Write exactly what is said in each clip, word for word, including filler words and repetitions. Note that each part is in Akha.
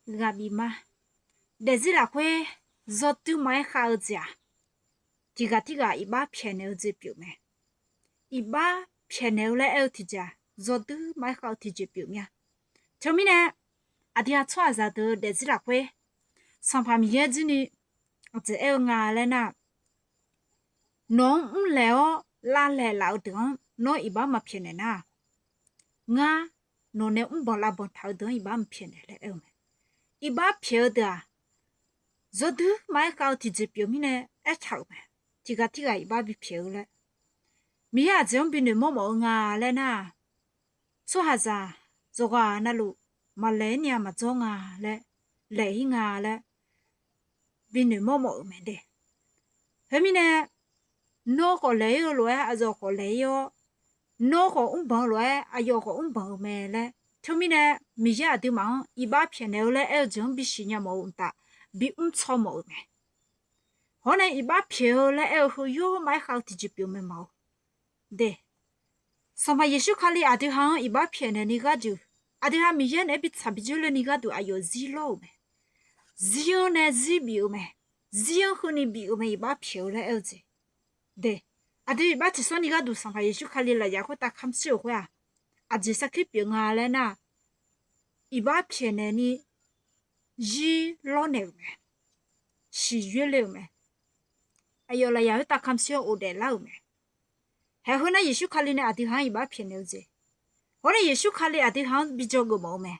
ghaq bif ma. Daefzir lafkhoer zawduir ma-aer khav-eu jeq-aq, tiqghaq tirghaq iqbax pyaeqnaeq-eu jeq pyeuf mae. Iqbax pyaeqnaeq-eu laer aer-eu tiqjeq-aq, zawduir ma-aer khav-eu tiqjeq pyeuf mir-a. Teumirnae, aqdui-aq tsawrhaqzaq deuq-eu daefzir lafkhoer Sanqpaq Miqyaer jir ni aqjeq aer-eu nga laer nar, nawq-anr mrlaeq-awr lavlaeq laf-eu deuq-anr nawr iqbax maqpyaeqnaeq nar, ngar nawq nae mrbanq lavbanq taq-eu deuq-anr iqbax maqpyaeqnaeq laer aer-eu mae. Iqbax pyaeq-eu deuq-aq, zawduir ma-aer khav-eu tiqjeq pyeuf mirnae aertaq-euq mae. Tiqghaq tirghaq iqbax bipyaeq-eu laer, Miqyaer aqjeq-anr binoeq mawrmawf-eu nga laer nar, tsawrhaqzaq yawqghaq navluf maqlaeq-ir ni-a maqdzawr nga laer, laeq-ir nga laer binoeq mawrmawf-euq mae de. Khoermirnae, nawr khawf laeq-ir-eu lof-aer aqyawf khawf laeq-ir-awr, nawr khawf mrbanq-eu lof-aer aqyawf khawf mrbanq-eu mae laer. Teumirnae, Miqyaer aqduimaf-anr iqbax pyaeqnaeq-eu laer aer-eu jeq-anr bisiq nya mawf-eu mqtav, bimr tsawr mawf-euq mae. Hawr nae iqbax pyaeq-eu laer aer-eu heu yawr ma-aer khav-eu tiqjeq pyeuf mae mawf-eu de. Sanqpaq Yeqsur Kali aqdui ha-anr iqbax pyaeqnaeq ni gharduq, aqdui ha Miqyaer naeq-aer bitsaq bijir ler ni gharduq aqyawf zir lawr-euq mae. Zir-anr nae zir bif-eu mae. Zir-anr heuni bif-eu mae, iqbax pyaeq-eu laer aer-eu jeq de. Aqdui iqbax tiqsawr ni gharduq Sanqpaq Yeqsur Kali lafyaq khoertav kamq shir-euq khoer-aq, aqjeq sarkir pyeuf nga laer nar, iqbax pyaeqnaeq ni zir lawrnaeq-euq mae. Siqyoer le-euq mae. Aqyawf lafyaq khoertav kamq shir-awr ghofdaef lar-euq mae. Haeq heu nar Yeqsur Kali nae aqdui ha-anr iqbax pyaeqnaeq-eu jeq. Hawr nae Yeqsur Kali aqdui ha-anr bi dzawgeuf mawf-eu mae.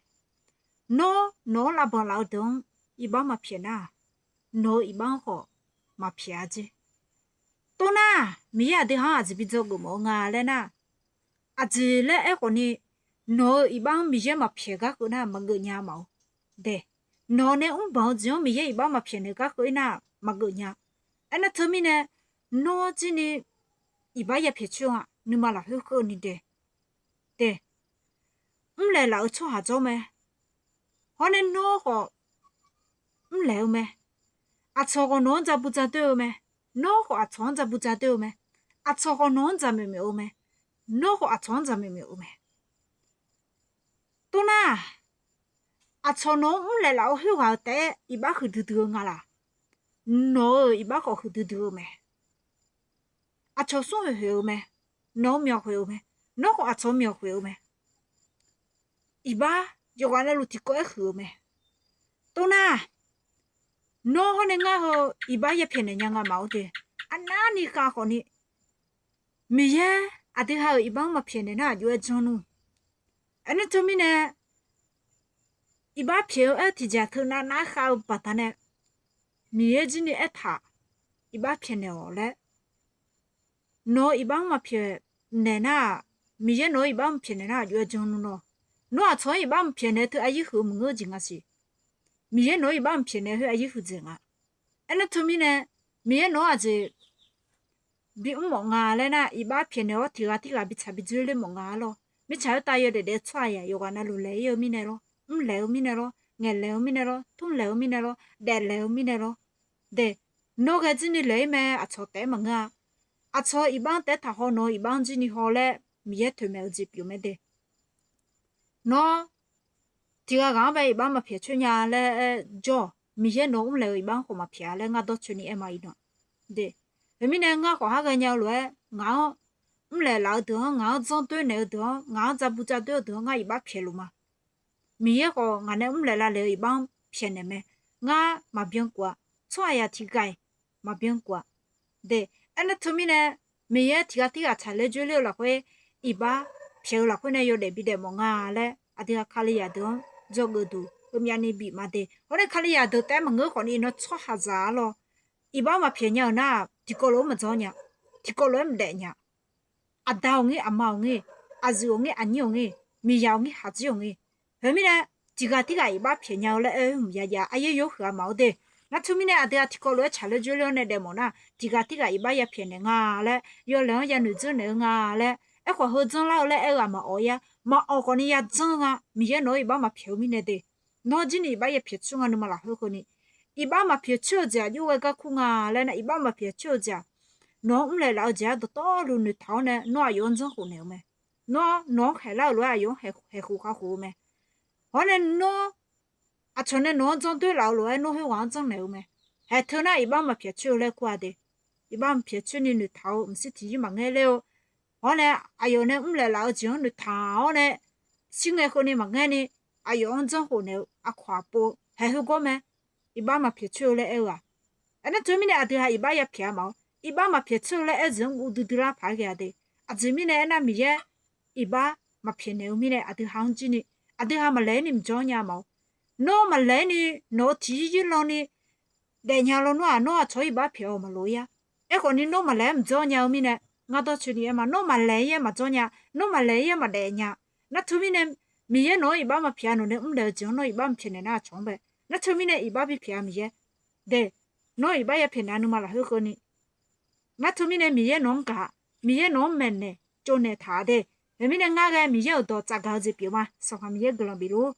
Nawr nawq-anr lavbanq laf-eu deuq-anr iqbax maqpyaeq nar-aq, nawq-eu iqbax-anr khawf maqpyaeq-a jer. Tov nar, Miqyaer aqdui ha-anr aqjeq bi dzawgeuf mawf-eu nga laer nar, aqjeq laer aerkhawf ni, nawq-eu iqbax-anr Miqyaer maqpyaeq gar keuv nar maqgeuf nya mawf-eu de. Nawq nae mrbanq-eu jeq-anr Miqyaer iqbax maqpyaeq naeq gar keuv-ir nar maqgeuf nya. Aernar teumirnae, nawr jir ni iqbax yapyaeq coer-eu-aq nuima lafkhoer keuv ni de. De, mrlaeq laf-eu tsawrhaq jawr mae. Hawr nae nawr khawf mrlaeq-eu mae. Aqcawq khawf nawq-anr dzabu dzadoer-eu mae. Nawr khawf aqcawq-anr dzabu dzadoer-eu mae. Aqcawq khawf nawq-anr dzaqmyoeq myoeq-eu mae. Nawr khawf aqcawq-anr dzaqmyoeq myoeq-eu mae. Tov nar, aqcawq nawq-anr mrlaeq laf-eu khoerghaq-eu taef-aer iqbax huiqdui dui-eu nga laq? Nawq-eu iqbax khawf huiqdui dui-eu mae. Aqcawq smr khoeq khoeq-eu mae. Nawq-eu myawq khoeq-eu mae. Nawr khawf aqcawq myawq khoeq-eu mae. Iqbax yawqghaq navluf tiqkawv-aer huiq-eu mae. Tov nar, nawr hawr nae ngar heu iqbax yapyaeq naeq nya nga maqngeur de. Arnavni khav khawf ni, Miqyaer aqdui ha-euq iqbax-anr maqpyaeq naeq nar aqjox-aer janr nmr. Aernar teumirnae, iqbax pyaeq-eu aer-eu tiqjeq teunav nav-aer khav-eu baqdanae, Miqyaer jir ni aertaq, iqbax pyaeqnaeq-awq laer. Nawq-eu iqbax-anr maqpyaeq naeq nar-aq, Miqyaer nawq-eu iqbax maqpyaeq naeq nar aqjox-aer janr nmr nawr. Nawr aqcawq-anr iqbax maqpyaeq naeq teu aqyuif huiq maqngeur-eu jeq nga siq. Miqyaer nawq-eu iqbax maqpyaeq naeq khoer aqyuif huiq dzaeq nga. Aernar teumirnae, Miqyaer nawq-anr aqjeq bimr mawf nga laer nar, iqbax pyaeqnaeq-awr tiqghaq tirghaq bitsaq bi dzoerler mawf nga-ar lawr. Mirtsaq khoertav yawdaef daef tsawrhaq yaq yawqghaq navluf laeq-ir-eu mirnae lawr, mrlaeq-eu mirnae lawr, ngaeqlaeq-eu mirnae lawr, tmrlaeq-eu mirnae lawr, daeflaeq-eu mirnae lawr. De, nawr ghae jir ni laeq-ir mae, aqcawq taef-aer maqngeur-a. Aqcawq iqbax-anr taef-aer taq haw, nawq-eu iqbax-anr jir ni haw laer Miqyaer toeqmaeq-eu jeq pyeuf mae de. Nawr tiqghaq ghaq-anr bae iqbax maqpyaeq coer nya laer jawr-awq. Miqyaer nawq-anr mrlaeq-eu iqbax-anr khawf maqpyaeq-a laer ngar dawrcoeni aer ma iqnan. De, khoermirnae ngar khawf har ghaenya-eu lof-aer ngaq-anr mrlaeq laf-eu deuq-anr, ngaq-anr janr doer naeq-eu deuq-anr, ngaq-anr dzabu dzadoer-eu deuq-anr ngar iqbax pyaeq luf ma. Miqyaer khawf ngaq nae mrlaeq lavlaeq-eu iqbax-anr pyaeqnaeq mae. Ngar maqbyan kuf-a. Tsawrhaq yaq tiqghaq-iq maqbyan kuf-a. De, aernar teumirnae, Miqyaer tiqghaq tirghaq tsaqler dzoerler-eu lafkhoer iqbax pyaeq-eu lafkhoer nae yawdaef bidaef mawf nga laer aqdui ha Kalizaq deuq-anr dzawgeuf duq heumyav ni bif ma de. Hawr nae Kalizaq deuq taef-aer maqngeur khawf ni iqnan tsawrhaqzaq-ar lawr, iqbax maqpyaeq nya-euq nar-aq tiqkawv lof-aer maqdzawr nya, tiqkawv lof-aer maqdaef nya. Aqda-awq ngir, aqma-awq ngir, aqzuif-awq ngir, aqnyir-awq ngir, miqyaq-awq ngir, haqdzir-awq ngir. Khoermirnae, tiqghaq tirghaq iqbax pyaeq nya-eu laer aer-eu hmq ya jav-a, aryaer yawhuiq-a maqngeur de. Nar teumirnae aqdui-aq tiqkawv lof-aer tsaqler dzoerler-awr nae daef mawf nar, tiqghaq tirghaq iqbax yapyaeq naeq nga laer, yawlaeq-anr yanoeq dzeur naeq-eu nga laer, aerkhawf heu janrlar-eu laer aer-eu ghaq maqawf-ir-a. Maqawf khawf ni yajanr-eu nga. Miqyaer nawq-anr iqbax maqpyaeq-eu mirnae de. Nawr jir ni iqbax yapyaeq coer nga nuima lafkhoer heu ni, iqbax maqpyaeq coer-eu jeq aqjox ghae gar kur nga laer nar, iqbax maqpyaeq coer-eu jeq-aq, nawq-anr mrlaeq laf-eu jeq-anr dawqtawvluf noeqtaq-awr nae nawr aqyawf-anr janrkhof naeq-eu mae. Nawr nawq-anr khaeqlar-euq lof-aer aqyawf-anr khaeqkhof khavkhof-eu mae. Hawr nae nawr Aqcawq nae nawq-anr janr doer laf-eu lof-aer nawr khoerghaq-anr janrnaeq-eu mae. Haeq teu nar iqbax maqpyaeq coer-eu laer kur-a de. Iqbax maqpyaeq coer ni noeqtaq-eu maqshir tiqyir maqngeur ler-eu. Hawr nae aqyawf nae mrlaeq laf-eu jeq-anr noeqtaq-awr nae, shir ngae keuvni maqngeur ni, aqyawf-anr janrkhof naeq-eu aqkawq aqpov haeq heugawr mae. Iqbax maqpyaeq coer-eu laer aer-eu-aq, aernar teumirnae aqdui ha iqbax yapyaeq-a ma-awr, iqbax maqpyaeq coer-eu laer aer-eu jeq-anr guv duidui lar paq-aer ghae-a de. Aqjeq mirnae aernar, Miqyaer iqbax maqpyaeq naeq-eu mirnae aqdui ha-anr jir ni, aqdui ha maqlaeq-aer ni mqdzawr nya ma-awr. Nawr maqlaeq-aer ni, nawq-eu tiqyir yir lan ni daefnya lawnmr-aq, nawr aqcawq-anr iqbax pyaeq-awq maqloq-ir-a. Aerkhawf ni nawr maqlaeq-aer mqdzawr nya-eu mirnae, ngar dawrcoeni aer ma. Nawr maqlaeq-ir-aer maqdzawr nya, nawr maqlaeq-ir-aer maqdaef nya. Nar teumirnae, Miqyaer nawq-anr iqbax maqpyaeq-a, nawq nae mrlaeq-eu jeq-anr nawr iqbax maqpyaeq naeq nar aqcawq-anr bae. Nar teumirnae iqbax bipyaeq-a Miqyaer de. Nawr iqbax yapyaeq naeq-a nuima lafkhoer keuvni, nar teumirnae Miqyaer nawq-anr gaq, Miqyaer nawq-anr maeqnaeq tsovnaeq taq-a de. Khoermirnae ngar ghae Miqyaer-euq dawq tsafgaq-eu jeq pyeuf ma. Sanqpaq Miqyaer guiqlanq bifluf-ur.